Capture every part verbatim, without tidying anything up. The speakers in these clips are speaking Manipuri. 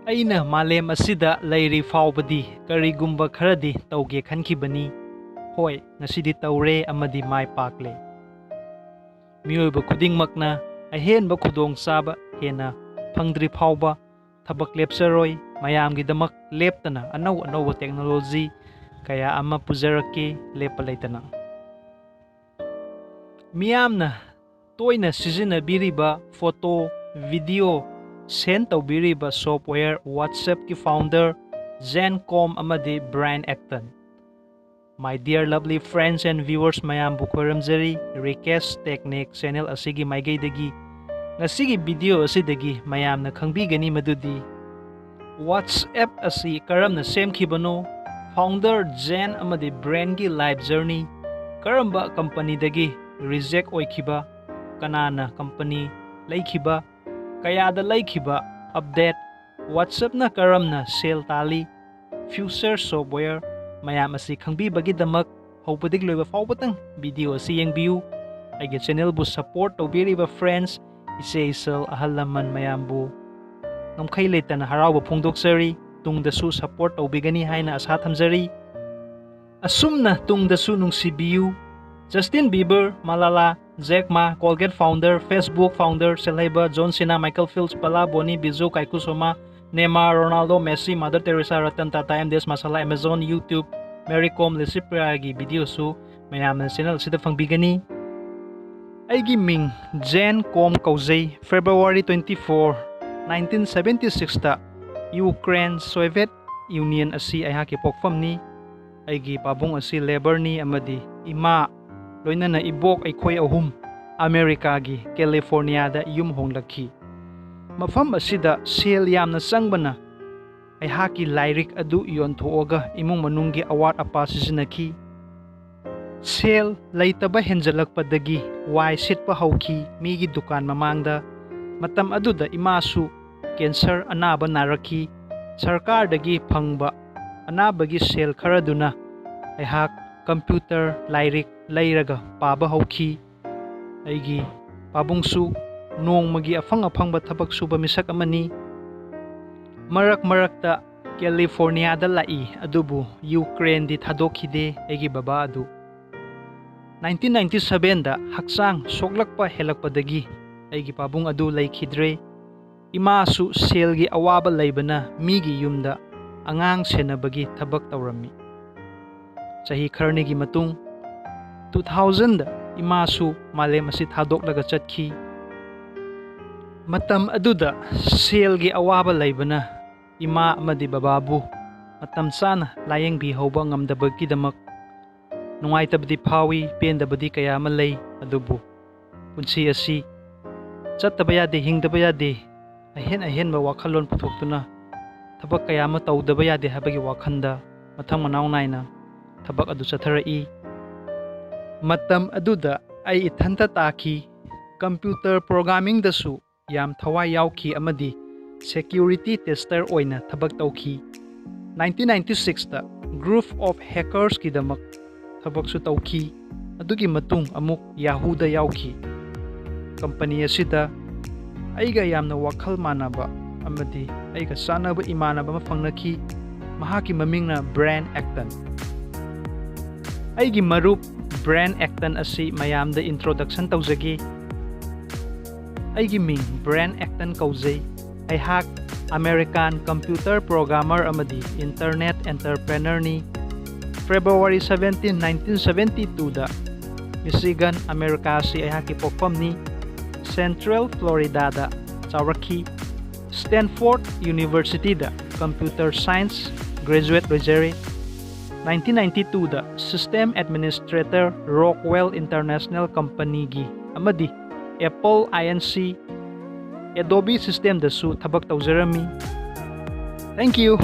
ꯑꯩꯅ ꯃꯥꯂꯦꯝ ꯑꯁꯤꯗ ꯂꯩꯔꯤ ꯐꯥꯎꯕꯗꯤ ꯀꯔꯤꯒꯨꯝꯕ ꯈꯔꯗꯤ ꯇꯧꯒꯦ ꯈꯟꯈꯤꯕꯅꯤ꯫ ꯍꯣꯏ, ꯉꯁꯤꯗꯤ ꯇꯧꯔꯦ ꯑꯃꯗꯤ ꯃꯥꯏ ꯄꯥꯛꯂꯦ꯫ ꯃꯤꯑꯣꯏꯕ ꯈꯨꯗꯤꯡꯃꯛꯅ ꯑꯍꯦꯟꯕ ꯈꯨꯗꯣꯡꯆꯥꯕ ꯍꯦꯟꯅ ꯐꯪꯗ꯭ꯔꯤ ꯐꯥꯎꯕ ꯊꯕꯛ ꯂꯦꯞꯆꯔꯣꯏ꯫ ꯃꯌꯥꯝꯒꯤꯗꯃꯛ ꯂꯦꯞꯇꯅ ꯑꯅꯧ ꯑꯅꯧꯕ technology ꯀꯌꯥ ꯑꯃ ꯄꯨꯖꯔꯛꯀꯦ, ꯂꯦꯞꯄ ꯂꯩꯇꯅ꯫ ꯃꯤꯌꯥꯝꯅ ꯇꯣꯏꯅ ꯁꯤꯖꯤꯟꯅꯕꯤꯔꯤꯕ photo, video send ꯇꯧꯕꯤꯔꯤꯕ software WhatsApp ꯀꯤ founder Jen Koum ꯑꯃꯗꯤ Brian Acton꯫ My dear lovely friends and viewers ꯃꯌꯥꯝꯕꯨ ꯈꯣꯏꯔꯝꯖꯔꯤ꯫ Rikesh Technique channel ꯑꯁꯤꯒꯤ ꯃꯥꯏꯀꯩꯗꯒꯤ ꯉꯁꯤꯒꯤ video ꯑꯁꯤꯗꯒꯤ ꯃꯌꯥꯝꯅ ꯈꯪꯕꯤꯒꯅꯤ ꯃꯗꯨꯗꯤ WhatsApp ꯑꯁꯤ ꯀꯔꯝꯅ ꯁꯦꯝꯈꯤꯕꯅꯣ, founder Jen ꯑꯃꯗꯤ Brian ꯒꯤ life journey, ꯀꯔꯝꯕ company ꯗꯒꯤ reject ꯑꯣꯏꯈꯤꯕ, ꯀꯅꯥꯅ company ꯂꯩꯈꯤꯕ, ꯀꯌꯥꯗ ꯂꯩꯈꯤꯕ, update, WhatsApp ꯅ ꯀꯔꯝꯅ ꯁꯦꯜ ꯇꯥꯜꯂꯤ, future software ꯃꯌꯥꯝ ꯑꯁꯤ ꯈꯪꯕꯤꯕꯒꯤꯗꯃꯛ ꯍꯧꯕꯗꯒꯤ ꯂꯣꯏꯕ ꯐꯥꯎꯕꯇꯪ video ꯑꯁꯤ ꯌꯦꯡꯕꯤꯌꯨ꯫ ꯑꯩꯒꯤ channel ꯕꯨ support ꯇꯧꯕꯤꯔꯤꯕ friends, ꯏꯆꯦ ꯏꯆꯜ, ꯑꯍꯜ ꯂꯃꯟ ꯃꯌꯥꯝꯕꯨ ꯉꯝꯈꯩ ꯂꯩꯇꯅ ꯍꯔꯥꯎꯕ ꯐꯣꯡꯗꯣꯛꯆꯔꯤ꯫ ꯇꯨꯡꯗꯁꯨ support ꯇꯧꯕꯤꯒꯅꯤ ꯍꯥꯏꯅ ꯑꯁꯥ ꯊꯝꯖꯔꯤ꯫ ꯑꯁꯨꯝꯅ ꯇꯨꯡꯗꯁꯨ ꯅꯨꯡꯁꯤꯕꯤꯌꯨ꯫ Justin Bieber, Malala, Jack Ma, Colgate founder, Facebook founder, ꯁꯦꯜꯍꯩꯕ John Cena, Michael Phelps, Bala, Bonnie, Bisou, Kaiku Soma, Neymar, Ronaldo, Messi, Mother Teresa, Ratan Tata, M D S Masala, Amazon, YouTube, Mary Kom, Lucy Priya ꯒꯤ video ꯁꯨ ꯃꯌꯥꯝꯅ channel ꯑꯁꯤꯗ ꯐꯪꯕꯤꯒꯅꯤ꯫ ꯑꯩꯒꯤ ꯃꯤꯡ Jen Koum ꯀꯧꯖꯩ꯫ February twenty four, nineteen seventy six ꯇ Ukraine Soviet Union ꯑꯁꯤ ꯑꯩꯍꯥꯛꯀꯤ ꯄꯣꯛꯐꯝꯅꯤ꯫ ꯑꯩꯒꯤ ꯄꯥꯕꯨꯡ ꯑꯁꯤ labour ꯅꯤ ꯑꯃꯗꯤ ꯏꯃꯥ ꯂꯣꯏꯅꯅ ꯏꯕꯣꯛ ꯑꯩꯈꯣꯏ ꯑꯍꯨꯝ America ꯒꯤ California ꯗ ꯌꯨꯝ ꯍꯣꯡꯂꯛꯈꯤ꯫ ꯃꯐꯝ ꯑꯁꯤꯗ ꯁꯦꯜ ꯌꯥꯝꯅ ꯆꯪꯕꯅ ꯑꯩꯍꯥꯛꯀꯤ ꯂꯥꯏꯔꯤꯛ ꯑꯗꯨ ꯌꯣꯟꯊꯣꯛꯑꯒ ꯏꯃꯨꯡ ꯃꯅꯨꯡꯒꯤ ꯑꯋꯥꯠ ꯑꯄꯥ ꯁꯤꯖꯤꯟꯅꯈꯤ꯫ ꯁꯦꯜ ꯂꯩꯇꯕ ꯍꯦꯟꯖꯜꯂꯛꯄꯗꯒꯤ ꯋꯥꯏ ꯁꯤꯠꯄ ꯍꯧꯈꯤ ꯃꯤꯒꯤ ꯗꯨꯀꯥꯟ ꯃꯃꯥꯡꯗ꯫ ꯃꯇꯝ ꯑꯗꯨꯗ ꯏꯃꯥꯁꯨ cancer ꯑꯅꯥꯕ ꯅꯥꯔꯛꯈꯤ꯫ ꯁꯔꯀꯥꯔꯗꯒꯤ ꯐꯪꯕ ꯑꯅꯥꯕꯒꯤ ꯁꯦꯜ ꯈꯔꯗꯨꯅ ꯑꯩꯍꯥꯛ computer, ꯂꯥꯏꯔꯤꯛ ꯂꯩꯔꯒ ꯄꯥꯕ ꯍꯧꯈꯤ꯫ ꯑꯩꯒꯤ ꯄꯥꯕꯨꯡꯁꯨ ꯅꯣꯡꯃꯒꯤ ꯑꯐꯪ ꯑꯐꯪꯕ ꯊꯕꯛ ꯁꯨꯕ ꯃꯤꯁꯛ ꯑꯃꯅꯤ꯫ ꯃꯔꯛ ꯃꯔꯛꯇ ꯀꯦꯂꯤꯐꯣꯔꯅꯤꯌꯥꯗ ꯂꯥꯛꯏ, ꯑꯗꯨꯕꯨ ꯌꯨꯀ꯭ꯔꯦꯟꯗꯤ ꯊꯥꯗꯣꯛꯈꯤꯗꯦ ꯑꯩꯒꯤ ꯕꯕꯥ ꯑꯗꯨ꯫ ꯅꯥꯏꯟꯇꯤꯟ ꯅꯥꯏꯟꯇꯤ ꯁꯚꯦꯟꯗ ꯍꯛꯆꯥꯡ ꯁꯣꯛꯂꯛꯄ ꯍꯦꯜꯂꯛꯄꯗꯒꯤ ꯑꯩꯒꯤ ꯄꯥꯕꯨꯡ ꯑꯗꯨ ꯂꯩꯈꯤꯗ꯭ꯔꯦ꯫ ꯏꯃꯥꯁꯨ ꯁꯦꯜꯒꯤ ꯑꯋꯥꯕ ꯂꯩꯕꯅ ꯃꯤꯒꯤ ꯌꯨꯝꯗ ꯑꯉꯥꯡ ꯁꯦꯟꯅꯕꯒꯤ ꯊꯕꯛ ꯇꯧꯔꯝꯃꯤ꯫ ꯆꯍꯤ ꯈꯔꯅꯤꯒꯤ ꯃꯇꯨꯡ, ꯇꯨ ꯊꯥꯎꯖꯟꯗ ꯏꯃꯥꯁꯨ ꯃꯥꯂꯦꯝ ꯑꯁꯤ ꯊꯥꯗꯣꯛꯂꯒ ꯆꯠꯈꯤ꯫ ꯃꯇꯝ ꯑꯗꯨꯗ ꯁꯦꯜꯒꯤ ꯑꯋꯥꯕ ꯂꯩꯕꯅ ꯏꯃꯥ ꯑꯃꯗꯤ ꯕꯕꯥꯕꯨ ꯃꯇꯝ ꯆꯥꯅ ꯂꯥꯌꯦꯡꯕꯤꯍꯧꯕ ꯉꯝꯗꯕꯒꯤꯗꯃꯛ ꯅꯨꯡꯉꯥꯏꯇꯕꯗꯤ ꯐꯥꯎꯏ, ꯄꯦꯟꯗꯕꯗꯤ ꯀꯌꯥ ꯑꯃ ꯂꯩ꯫ ꯑꯗꯨꯕꯨ ꯄꯨꯟꯁꯤ ꯑꯁꯤ ꯆꯠꯇꯕ ꯌꯥꯗꯦ, ꯍꯤꯡꯗꯕ ꯌꯥꯗꯦ, ꯑꯍꯦꯟ ꯑꯍꯦꯟꯕ ꯋꯥꯈꯜꯂꯣꯟ ꯄꯨꯊꯣꯛꯇꯨꯅ ꯊꯕꯛ ꯀꯌꯥ ꯑꯃ ꯇꯧꯗꯕ ꯌꯥꯗꯦ ꯍꯥꯏꯕꯒꯤ ꯋꯥꯈꯜꯗ ꯃꯊꯪ ꯃꯅꯥꯎ ꯅꯥꯏꯅ ꯊꯕꯛ ꯑꯗꯨ ꯆꯠꯊꯔꯛꯏ꯫ ꯃꯇꯝ ꯑꯗꯨꯗ ꯑꯩ ꯏꯊꯟꯇ ꯇꯥꯈꯤ꯫ ꯀꯝꯄ꯭ꯌꯨꯇꯔ ꯄ꯭ꯔꯣꯒ꯭ꯔꯥꯃꯤꯡꯗꯁꯨ ꯌꯥꯝ ꯊꯋꯥꯏ ꯌꯥꯎꯈꯤ ꯑꯃꯗꯤ ꯁꯦꯀ꯭ꯌꯨꯔꯤꯇꯤ ꯇꯦꯁꯇꯔ ꯑꯣꯏꯅ ꯊꯕꯛ ꯇꯧꯈꯤ꯫ Nineteen ninety sixty Group of Hackersꯀꯤꯗꯃꯛ ꯊꯕꯛꯁꯨ ꯇꯧꯈꯤ꯫ ꯑꯗꯨꯒꯤ ꯃꯇꯨꯡ ꯑꯃꯨꯛ ꯌꯥꯍꯨꯗ ꯌꯥꯎꯈꯤ꯫ ꯀꯝꯄꯅꯤ ꯑꯁꯤꯗ ꯑꯩꯒ ꯌꯥꯝꯅ ꯋꯥꯈꯜ ꯃꯥꯟꯅꯕ ꯑꯃꯗꯤ ꯑꯩꯒ ꯆꯥꯟꯅꯕ ꯏꯃꯥꯟꯅꯕ ꯑꯃ ꯐꯪꯅꯈꯤ꯫ ꯃꯍꯥꯛꯀꯤ ꯃꯃꯤꯡꯅ ꯕ꯭ꯔꯥꯌꯟ ꯑꯦꯛꯇꯟ꯫ ꯑꯩꯒꯤ ꯃꯔꯨꯞ ꯕ꯭ꯔꯥꯌꯟ ꯑꯦꯛꯇꯟ ꯑꯁꯤ ꯃꯌꯥꯝꯗ ꯏꯟꯇ꯭ꯔꯣꯗꯛꯁꯟ ꯇꯧꯖꯒꯦ꯫ ꯑꯩꯒꯤ ꯃꯤꯡ ꯕ꯭ꯔꯥꯌꯟ ꯑꯦꯛꯇꯟ ꯀꯧꯖꯩ꯫ ꯑꯩꯍꯥꯛ ꯑꯃꯦꯔꯤꯀꯥꯟ ꯀꯝꯄ꯭ꯌꯨꯇꯔ ꯄ꯭ꯔꯣꯒ꯭ꯔꯥꯃꯔ ꯑꯃꯗꯤ ꯏꯟꯇꯔꯅꯦꯠ ꯑꯦꯟꯇꯔꯄ꯭ꯔꯦꯅꯔꯅꯤ꯫ ꯐꯦꯕ꯭ꯔꯨꯋꯥꯔꯤ ꯁꯕꯦꯟꯇꯤꯟ, ꯅꯥꯏꯟꯇꯤꯟ ꯁꯕꯦꯟꯇꯤ ꯇꯨꯗ ꯃꯤꯆꯤꯒꯟ, ꯑꯃꯦꯔꯤꯀꯥ ꯑꯁꯤ ꯑꯩꯍꯥꯛꯀꯤ ꯄꯣꯛꯐꯝꯅꯤ꯫ ꯁꯦꯟꯇ꯭ꯔꯦꯜ ꯐ꯭ꯂꯣꯔꯤꯗꯥꯗ ꯆꯥꯎꯔꯛꯈꯤ꯫ ꯁ꯭ꯇꯦꯟꯐꯣꯔꯗ ꯌꯨꯅꯤꯚꯔꯁꯤꯇꯤꯗ ꯀꯝꯄ꯭ꯌꯨꯇꯔ ꯁꯥꯏꯟꯁ ꯒ꯭ꯔꯦꯖꯨꯋꯦꯠ ꯑꯣꯏꯖꯔꯦ꯫ ꯅꯥꯏꯟꯇꯤꯟ ꯅꯥꯏꯟꯇꯤ ꯇꯨꯗ ꯁꯤꯁꯇꯦꯝ ꯑꯦꯗꯃꯤꯅꯤꯁꯇ꯭ꯔꯦꯇꯔ ꯔꯣꯛꯋꯦꯜ ꯏꯟꯇꯔꯅꯦꯁꯅꯦꯜ ꯀꯝꯄꯅꯤꯒꯤ ꯑꯃꯗꯤ ꯑꯦꯄꯜ ꯑꯥꯏ ꯑꯦꯟ ꯁꯤ, ꯑꯦꯗꯣꯕꯤ ꯁꯤꯁꯇꯦꯝꯗꯁꯨ ꯊꯕꯛ ꯇꯧꯖꯔꯝꯃꯤ꯫ Thank you꯫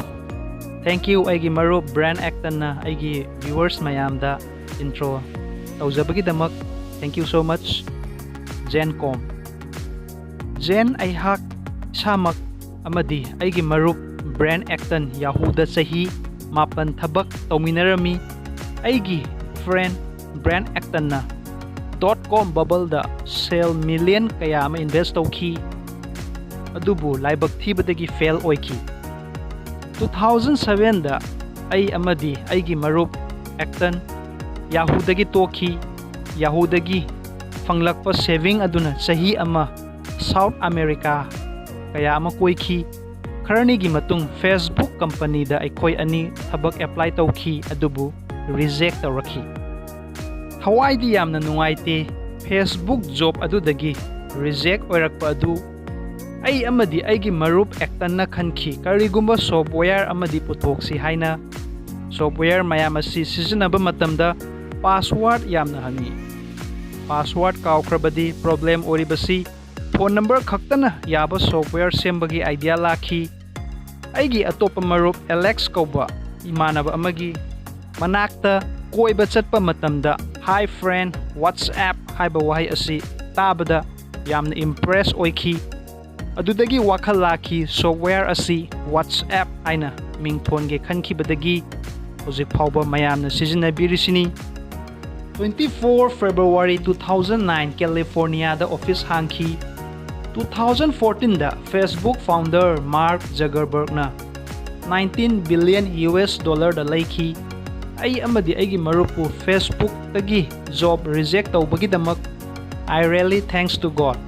Thank you ꯑꯩꯒꯤ ꯃꯔꯨꯞ ꯕ꯭ꯔꯥꯌꯟ ꯑꯦꯛꯇꯟꯅ ꯑꯩꯒꯤ ꯚ꯭ꯌꯨꯋꯔꯁ ꯃꯌꯥꯝꯗ intro ꯇꯧꯖꯕꯒꯤꯗꯃꯛ꯫ Thank you so much꯫ ꯖꯦꯟ ꯀꯣꯝ꯫ ꯖꯦꯟ, ꯑꯩꯍꯥꯛ ꯏꯁꯥꯃꯛ ꯑꯃꯗꯤ ꯑꯩꯒꯤ ꯃꯔꯨꯞ ꯕ꯭ꯔꯥꯌꯟ ꯑꯦꯛꯇꯟ ꯌꯥꯍꯨꯗ ꯆꯍꯤ ꯃꯥꯄꯟ ꯊꯕꯛ ꯇꯧꯃꯤꯟꯅꯔꯝꯃꯤ꯫ ꯑꯩꯒꯤ ꯐ꯭ꯔꯦꯟ ꯕ꯭ꯔꯥꯌꯟ ꯑꯦꯛꯇꯟꯅ ꯗꯣꯠ ꯀꯣꯝ ꯕꯕꯜꯗ ꯁꯦꯜ ꯃꯤꯂꯤꯌꯟ ꯀꯌꯥ ꯑꯃ ꯏꯟꯚꯦꯁ ꯇꯧꯈꯤ, ꯑꯗꯨꯕꯨ ꯂꯥꯏꯕꯛ ꯊꯤꯕꯗꯒꯤ ꯐꯦꯜ ꯑꯣꯏꯈꯤ꯫ ꯇꯨ ꯊꯥꯎꯖꯟ ꯁꯚꯦꯟꯗ ꯑꯩ ꯑꯃꯗꯤ ꯑꯩꯒꯤ ꯃꯔꯨꯞ ꯑꯦꯛꯇꯟ ꯌꯥꯍꯨꯗꯒꯤ ꯇꯣꯛꯈꯤ꯫ ꯌꯥꯍꯨꯗꯒꯤ ꯐꯪꯂꯛꯄ ꯁꯦꯚꯤꯡ ꯑꯗꯨꯅ ꯆꯍꯤ ꯑꯃ ꯁꯥꯎꯠ ꯑꯃꯦꯔꯤꯀꯥ ꯀꯌꯥ ꯑꯃ ꯀꯣꯏꯈꯤ꯫ ꯈꯔꯅꯤꯒꯤ ꯃꯇꯨꯡ Facebook ꯀꯝꯄꯅꯤꯗ ꯑꯩꯈꯣꯏ ꯑꯅꯤ ꯊꯕꯛ ꯑꯦꯄ꯭ꯂꯥꯏ ꯇꯧꯈꯤ, ꯑꯗꯨꯕꯨ ꯔꯤꯖꯦꯛ ꯇꯧꯔꯛꯈꯤ꯫ ꯊꯋꯥꯏꯗꯤ ꯌꯥꯝꯅ ꯅꯨꯡꯉꯥꯏꯇꯦ꯫ Facebook ꯖꯣꯕ ꯑꯗꯨꯗꯒꯤ ꯔꯤꯖꯦꯛ ꯑꯣꯏꯔꯛꯄ ꯑꯗꯨ ꯑꯩ ꯑꯃꯗꯤ ꯑꯩꯒꯤ ꯃꯔꯨꯞ ꯑꯦꯛꯇꯟꯅ ꯈꯟꯈꯤ, ꯀꯔꯤꯒꯨꯝꯕ ꯁꯣꯐꯋꯦꯌꯔ ꯑꯃꯗꯤ ꯄꯨꯊꯣꯛꯁꯤ ꯍꯥꯏꯅ꯫ ꯁꯣꯐꯋꯦꯌꯔ ꯃꯌꯥꯝ ꯑꯁꯤ ꯁꯤꯖꯤꯟꯅꯕ ꯃꯇꯝꯗ ꯄꯥꯁꯋꯥꯔꯗ ꯌꯥꯝꯅ ꯍꯪꯉꯤ꯫ ꯄꯥꯁꯋꯥꯔꯗ ꯀꯥꯎꯈ꯭ꯔꯕꯗꯤ ꯄ꯭ꯔꯣꯕ꯭ꯂꯦꯝ ꯑꯣꯏꯔꯤꯕꯁꯤ ꯐꯣꯟ ꯅꯝꯕꯔ ꯈꯛꯇꯅ ꯌꯥꯕ ꯁꯣꯐꯋꯦꯌꯔ ꯁꯦꯝꯕꯒꯤ ꯑꯥꯏꯗꯤꯌꯥ ꯂꯥꯛꯈꯤ꯫ ꯑꯩꯒꯤ ꯑꯇꯣꯞꯄ ꯃꯔꯨꯞ ꯑꯦꯂꯦꯛꯁ ꯀꯧꯕ ꯏꯃꯥꯟꯅꯕ ꯑꯃꯒꯤ ꯃꯅꯥꯛꯇ ꯀꯣꯏꯕ ꯆꯠꯄ ꯃꯇꯝꯗ "Hi friend, WhatsApp" ꯍꯥꯏꯕ ꯋꯥꯍꯩ ꯑꯁꯤ ꯇꯥꯕꯗ ꯌꯥꯝꯅ ꯏꯝꯄ꯭ꯔꯦꯁ ꯑꯣꯏꯈꯤ꯫ ꯑꯗꯨꯗꯒꯤ ꯋꯥꯈꯜ ꯂꯥꯛꯈꯤ, ꯁꯣꯐꯋꯦꯌꯔ ꯑꯁꯤ WhatsApp ꯍꯥꯏꯅ ꯃꯤꯡ ꯊꯣꯟꯒꯦ ꯈꯟꯈꯤꯕꯗꯒꯤ ꯍꯧꯖꯤꯛ ꯐꯥꯎꯕ ꯃꯌꯥꯝꯅ ꯁꯤꯖꯤꯟꯅꯕꯤꯔꯤꯁꯤꯅꯤ꯫ Twenty four February two thousand nine, ꯀꯦꯂꯤꯐꯣꯔꯅꯤꯌꯥꯗ ꯑꯣꯐꯤꯁ ꯍꯥꯡꯈꯤ꯫ Two thousand fourteen ꯗ Facebook ꯐꯥꯎꯟꯗꯔ ꯃꯥꯔꯛ ꯖꯒꯔꯕꯔꯒꯅ nineteen billion US dollar ꯗ ꯂꯩꯈꯤ꯫ ꯑꯩ ꯑꯃꯗꯤ ꯑꯩꯒꯤ ꯃꯔꯨꯞꯄꯨ Facebook ꯇꯒꯤ ꯖꯣꯕ ꯔꯤꯖꯦꯛ ꯇꯧꯕꯒꯤꯗꯃꯛ "I really thanks to God"꯫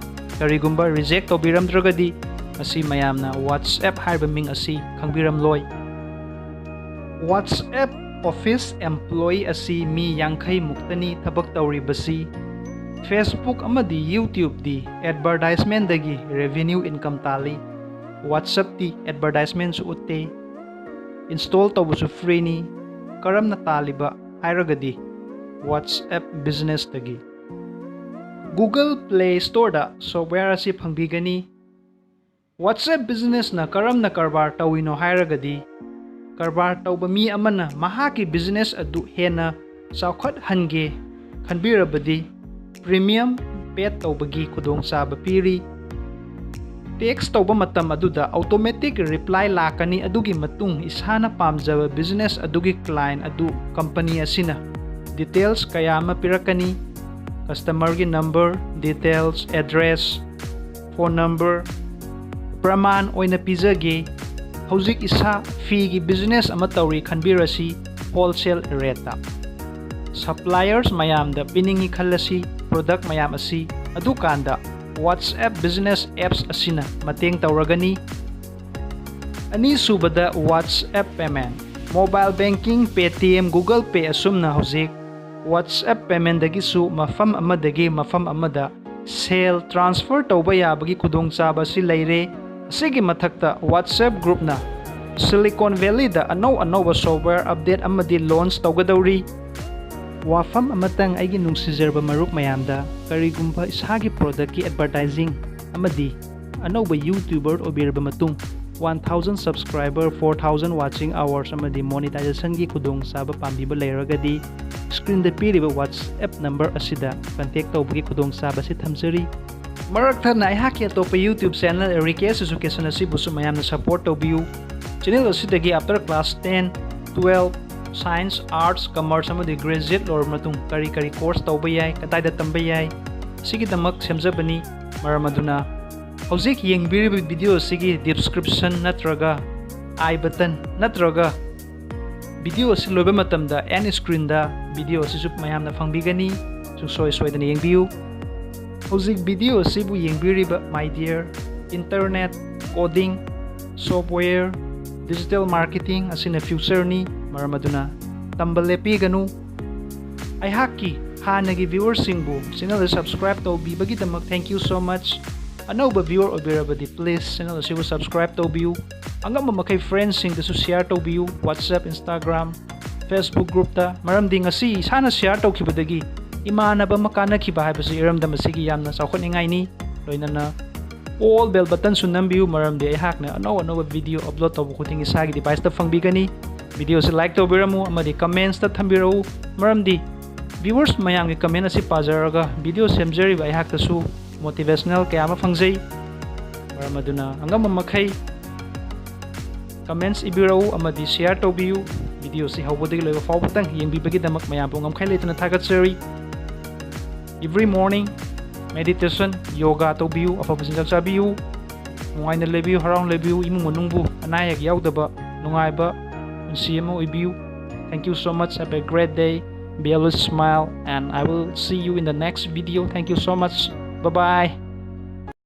ꯀꯔꯤꯒꯨꯝꯕ ꯔꯤꯖꯦꯛ ꯇꯧꯕꯤꯔꯝꯗ꯭ꯔꯒꯗꯤ ꯉꯁꯤ ꯃꯌꯥꯝꯅ WhatsApp ꯍꯥꯏꯔꯤꯕ ꯃꯤꯡ ꯑꯁꯤ ꯈꯪꯕꯤꯔꯝꯂꯣꯏ꯫ WhatsApp ꯑꯣꯐꯤꯁ ꯑꯦꯝꯄ꯭ꯂꯣꯌꯤ ꯑꯁꯤ ꯃꯤ ꯌꯥꯡꯈꯩ ꯃꯨꯛꯇꯅꯤ ꯊꯕꯛ ꯇꯧꯔꯤꯕꯁꯤ꯫ Facebook ꯑꯃꯗꯤ YouTube ꯗꯤ ꯑꯦꯗꯚꯔꯇꯥꯏꯖꯃꯦꯟꯗꯒꯤ ꯔꯦꯚꯤꯅ꯭ꯌꯨ ꯏꯟꯀꯝ ꯇꯥꯜꯂꯤ꯫ WhatsApp ꯇꯤ ꯑꯦꯗꯚꯔꯇꯥꯏꯖꯃꯦꯟꯁꯨ ꯎꯠꯇꯦ꯫ ꯏꯟꯁꯇꯣꯜ ꯇꯧꯕꯁꯨ ꯐ꯭ꯔꯤꯅꯤ꯫ ꯀꯔꯝꯅ ꯇꯥꯜꯂꯤꯕ ꯍꯥꯏꯔꯒꯗꯤ WhatsApp ꯕꯤꯖꯤꯅꯦꯁꯇꯒꯤ꯫ Google Play Store ꯗ ꯁꯣꯐꯋꯦꯌꯔ ꯑꯁꯤ ꯐꯪꯕꯤꯒꯅꯤ꯫ WhatsApp ꯕꯤꯖꯤꯅꯦꯁꯅ ꯀꯔꯝꯅ ꯀꯔꯕꯥꯔ ꯇꯧꯏꯅꯣ ꯍꯥꯏꯔꯒꯗꯤ, ꯀꯔꯕꯥꯔ ꯇꯧꯕ ꯃꯤ ꯑꯃꯅ ꯃꯍꯥꯛꯀꯤ ꯕꯤꯖꯤꯅꯦꯁ ꯑꯗꯨ ꯍꯦꯟꯅ ꯆꯥꯎꯈꯠꯍꯟꯒꯦ ꯈꯟꯕꯤꯔꯕꯗꯤ, ꯄ꯭ꯔꯤꯃꯤꯌꯝ ꯄꯦꯗ ꯇꯧꯕꯒꯤ ꯈꯨꯗꯣꯡꯆꯥꯕ ꯄꯤꯔꯤ꯫ ꯇꯦꯛꯁ ꯇꯧꯕ ꯃꯇꯝ ꯑꯗꯨꯗ ꯑꯣꯇꯣꯃꯦꯇꯤꯛ ꯔꯤꯄ꯭ꯂꯥꯏ ꯂꯥꯛꯀꯅꯤ꯫ ꯑꯗꯨꯒꯤ ꯃꯇꯨꯡ ꯏꯁꯥꯅ ꯄꯥꯝꯖꯕ ꯕꯤꯖꯤꯅꯦꯁ ꯑꯗꯨꯒꯤ ꯀ꯭ꯂꯥꯏꯟ ꯑꯗꯨ ꯀꯝꯄꯅꯤ ꯑꯁꯤꯅ ꯗꯤꯇꯦꯜꯁ ꯀꯌꯥ ꯑꯃ ꯄꯤꯔꯛꯀꯅꯤ꯫ ꯀꯁꯇꯃꯔꯒꯤ number, details, address, phone number ꯄ꯭ꯔꯃꯥꯟ ꯑꯣꯏꯅ ꯄꯤꯖꯒꯦ꯫ ꯍꯧꯖꯤꯛ ꯏꯁꯥ ꯐꯤꯒꯤ business ꯑꯃ ꯇꯧꯔꯤ ꯈꯟꯕꯤꯔꯁꯤ, wholesale rate ꯇ suppliers ꯃꯌꯥꯝꯗ ꯄꯤꯅꯤꯡꯏ ꯈꯜꯂꯁꯤ product ꯃꯌꯥꯝ ꯑꯁꯤ꯫ ꯑꯗꯨꯀꯥꯟꯗ WhatsApp business apps ꯑꯁꯤꯅ ꯃꯇꯦꯡ ꯇꯧꯔꯒꯅꯤ꯫ ꯑꯅꯤꯁꯨꯕꯗ WhatsApp payment, mobile banking, Paytm, Google Pay ꯑꯁꯨꯝꯅ ꯍꯧꯖꯤꯛ WhatsApp payment ꯗꯒꯤꯁꯨ ꯃꯐꯝ ꯑꯃꯗꯒꯤ ꯃꯐꯝ ꯑꯃꯗ ꯁꯦꯜ transfer ꯇꯧꯕ ꯌꯥꯕꯒꯤ ꯈꯨꯗꯣꯡꯆꯥꯕ ꯑꯁꯤ ꯂꯩꯔꯦ꯫ ꯑꯁꯤꯒꯤ ꯃꯊꯛꯇ WhatsApp group ꯅ Silicon Valley ꯗ ꯑꯅꯧ ꯑꯅꯧꯕ software update ꯑꯃꯗꯤ launch ꯇꯧꯒꯗꯧꯔꯤ꯫ ꯋꯥꯐꯝ ꯑꯃꯇꯪ ꯑꯩꯒꯤ ꯅꯨꯡꯁꯤꯖꯔꯕ ꯃꯔꯨꯞ ꯃꯌꯥꯝꯗ, ꯀꯔꯤꯒꯨꯝꯕ ꯏꯁꯥꯒꯤ product ꯀꯤ advertising ꯑꯃꯗꯤ ꯑꯅꯧꯕ YouTuber ꯑꯣꯏꯕꯤꯔꯕ ꯃꯇꯨꯡ, one thousand subscriber, four thousand watching hours ꯑꯃꯗꯤ monetization ꯒꯤ ꯈꯨꯗꯣꯡꯆꯥꯕ ꯄꯥꯝꯕꯤꯕ ꯂꯩꯔꯒꯗꯤ, screen ꯗ ꯄꯤꯔꯤꯕ WhatsApp number ꯑꯁꯤꯗ contact ꯇꯧꯕꯒꯤ ꯈꯨꯗꯣꯡꯆꯥꯕ ꯑꯁꯤ ꯊꯝꯖꯔꯤ꯫ ꯃꯔꯛ ꯊꯠꯅ ꯑꯩꯍꯥꯛꯀꯤ ꯑꯇꯣꯞꯄ YouTube channel Eric S Education ꯑꯁꯤꯕꯨꯁꯨ ꯃꯌꯥꯝꯅ support ꯇꯧꯕꯤꯌꯨ꯫ Channel ꯑꯁꯤꯗꯒꯤ after class ten, twelve, science, arts, commerce ꯑꯃꯗꯤ graduate ꯂꯣꯏꯔꯕ ꯃꯇꯨꯡ ꯀꯔꯤ ꯀꯔꯤ course ꯇꯧꯕ ꯌꯥꯏ, ꯀꯗꯥꯏꯗ ꯇꯝꯕ ꯌꯥꯏ, ꯑꯁꯤꯒꯤꯗꯃꯛ ꯁꯦꯝꯖꯕꯅꯤ꯫ ꯃꯔꯝ ꯑꯗꯨꯅ ꯍꯧꯖꯤꯛ ꯌꯦꯡꯕꯤꯔꯤꯕ video ꯑꯁꯤꯒꯤ description ꯅꯠꯇ꯭ꯔꯒ I button ꯅꯠꯇ꯭ꯔꯒ video ꯑꯁꯤ ꯂꯣꯏꯕ ꯃꯇꯝꯗ end screen ꯗ video ꯑꯁꯤꯁꯨ ꯃꯌꯥꯝꯅ ꯐꯪꯕꯤꯒꯅꯤ꯫ ꯁꯨꯡꯁꯣꯏ ꯁꯣꯏꯗꯅ ꯌꯦꯡꯕꯤꯌꯨ꯫ ꯍꯧꯖꯤꯛ video ꯑꯁꯤꯕꯨ ꯌꯦꯡꯕꯤꯔꯤꯕ my dear, internet, coding, software, digital marketing ꯑꯁꯤꯅ future ꯅꯤ꯫ ꯃꯔꯝ ꯑꯗꯨꯅ ꯇꯝꯕ ꯂꯦꯞꯄꯤꯒꯅꯨ꯫ ꯑꯩꯍꯥꯛꯀꯤ ꯍꯥꯟꯅꯒꯤ viewer ꯁꯤꯡꯕꯨ channel the subscribe ꯇꯧꯕꯤꯕꯒꯤꯗꯃꯛ thank you so much꯫ ꯑꯅꯧꯕ viewer ꯑꯣꯏꯕꯤꯔꯕꯗꯤ please channel ꯑꯁꯤꯕꯨ subscribe ꯇꯧꯕꯤꯌꯨ꯫ ꯑꯉꯝꯕ ꯃꯈꯩ friends ꯁꯤꯡꯗꯁꯨ share ꯇꯧꯕꯤꯌꯨ, WhatsApp, Instagram, Facebook group ꯇ꯫ ꯃꯔꯝꯗꯤ ꯉꯁꯤ ꯏꯁꯥꯅ share ꯇꯧꯈꯤꯕꯗꯒꯤ ꯏꯃꯥꯟꯅꯕ ꯑꯃ ꯀꯥꯟꯅꯈꯤꯕ ꯍꯥꯏꯕꯁꯤ ꯏꯔꯝꯗꯝ ꯑꯁꯤꯒꯤ ꯌꯥꯝꯅ ꯆꯥꯎꯈꯠꯅꯤꯡꯉꯥꯏꯅꯤ꯫ ꯂꯣꯏꯅꯅ all bell button ꯁꯨ ꯅꯝꯕꯤꯌꯨ, ꯃꯔꯝꯗꯤ ꯑꯩꯍꯥꯛꯅ ꯑꯅꯧ ꯑꯅꯧꯕ video upload ꯇꯧꯕ ꯈꯨꯗꯤꯡ ꯏꯁꯥꯒꯤ device ꯇ ꯐꯪꯕꯤꯒꯅꯤ꯫ Video ꯁꯤ like ꯇꯧꯕꯤꯔꯝꯃꯨ ꯑꯃꯗꯤ comments ꯇ ꯊꯝꯕꯤꯔꯛꯎ, ꯃꯔꯝꯗꯤ viewers ꯃꯌꯥꯝꯒꯤ comment ꯑꯁꯤ ꯄꯥꯖꯔꯒ video ꯁꯦꯝꯖꯔꯤꯕ ꯑꯩꯍꯥꯛꯇꯁꯨ motivational ꯀꯌꯥ ꯑꯃ ꯐꯪꯖꯩ꯫ ꯃꯔꯝ ꯑꯗꯨꯅ ꯑꯉꯝꯕ ꯃꯈꯩ comments ꯏꯕꯤꯔꯛꯎ ꯑꯃꯗꯤ share ꯇꯧꯕꯤꯌꯨ꯫ Video ꯁꯤ ꯍꯧꯕꯗꯒꯤ ꯂꯣꯏꯕ ꯐꯥꯎꯕꯇꯪ ꯌꯦꯡꯕꯤꯕꯒꯤꯗꯃꯛ ꯃꯌꯥꯝꯕꯨ ꯉꯝꯈꯩ ꯂꯩꯇꯅ ꯊꯥꯒꯠꯆꯔꯤ꯫ Every morning meditation, yoga ꯇꯧꯕꯤꯌꯨ, ꯑꯐꯕ ꯆꯤꯟꯖꯥꯛ ꯆꯥꯕꯤꯌꯨ꯫ ꯅꯨꯡꯉꯥꯏꯅ ꯂꯩꯕꯤꯌꯨ, ꯍꯔꯥꯎꯅ ꯂꯩꯕꯤꯌꯨ, ꯏꯃꯨꯡ ꯃꯅꯨꯡꯕꯨ ꯑꯅꯥ ꯑꯌꯦꯛ ꯌꯥꯎꯗꯕ ꯅꯨꯡꯉꯥꯏꯕ ꯄꯨꯟꯁꯤ ꯑꯃ ꯑꯣꯏꯕꯤꯌꯨ. Thank you so much. Have a great day. Be always smile, and I will see you in the next video. Thank you so much. Bye bye.